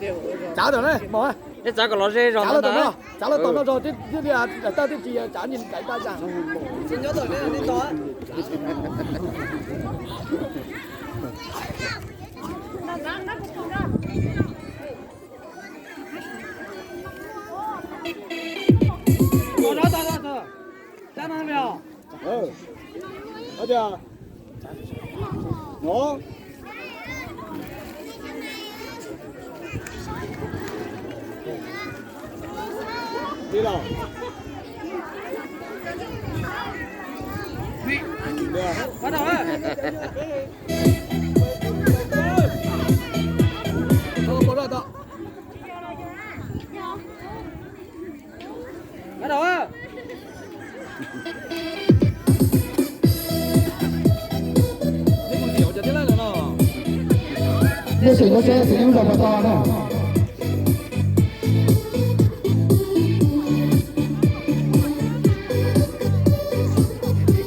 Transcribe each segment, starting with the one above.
Txav tau na, mog. Neb txav kom los ze zog ntawd. Txav los tom no zog thiab, daim tawb twb tsis txav, nws daim tawb tag. Nej seem no seb txiv neej zog puas tau na.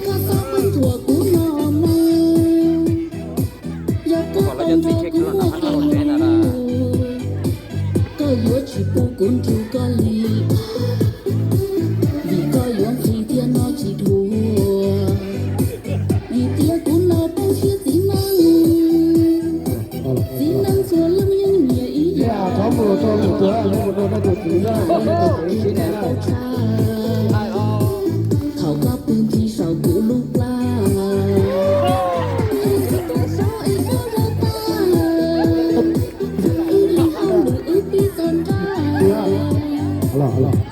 Koj txhob pheej thuam kuv no mas, yog koj tau nrog kuv muaj kev hlub, koj yuav tsis pub kuv nrug koj li. Vim koj yuav nqhis thiab noj tsis dhuav, vim tias kuv los poob siab txiv neej. Txiv neej txhua leej yeej nyiam ib yam, thaum koj pw nthi saum kuv lub plab, es koj tuaj saud es koj zov tag, wb li hauj lwm wb pib txog nrab,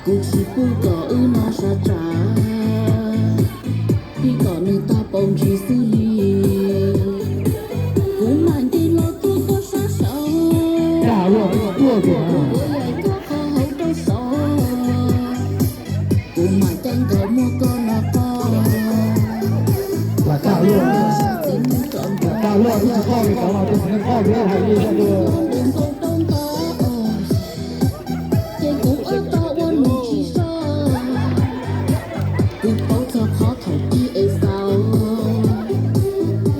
kuv tsis pub kom wb noj sab tsav, pib kom nws tag paus ntsis xwb li. Kuv mam nce los tuaj koj sab saud, kuv yuav yaim koj qhov hauv rau saud, kuv mam caij nkawd muab koj no qoj. Txiv neej rov nrog, txiv neej qoj li cov los tus txiv neej qoj thiab hais li. Nqaus rau ntawd, ces kuv ua tau ua nws tsis soj. Kuv paub txog qhov thaum kib es xaus,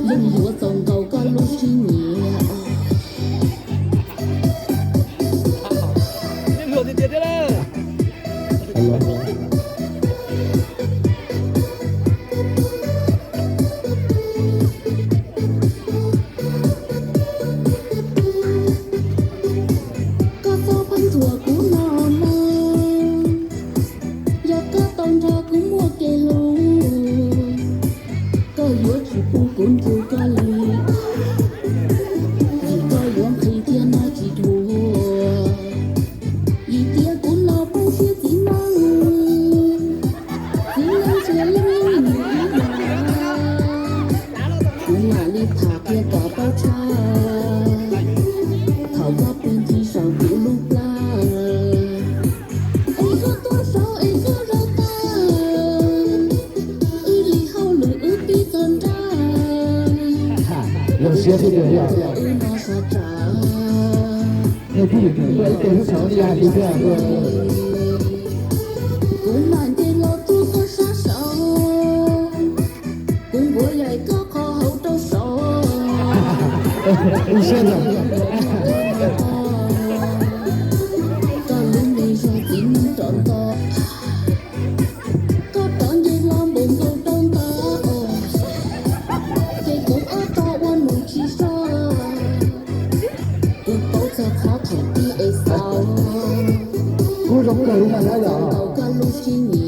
yeej yuav txaus nkaus koj lub siab nyiam. Koj txhob pheej thuam kuv no mas, yog koj tau nrog kuv muaj kev hlub, koj yuav tsis pub kuv nrug koj li. Vim koj yuav nqhis thiab noj tsis dhuav, vim tias kuv los poob siab txiv neej. Txiv neej txhua leej yeej nyiam ib yam, kuv mam li tham qhia kom paub tshaj. Thaum koj pw nthi saum kuv lub plab, es koj tuaj saud es koj zov tag, wb li hauj lwm wb pib txog nrab, wb noj sab tsav, kuv mam nce los tuaj koj sab saud, kuv nquav yaim koj qhov hauv rau saud. Koj lub me zog txiv neej rov nto, koj rov nce los npus nkaus rau ntawd, ces kuv ua tau ua nws tsis soj. Kuv paub txog qhov thaum kib es xaus, kuv zoo kawg li na, txaus nkaus koj lub siab nyiam.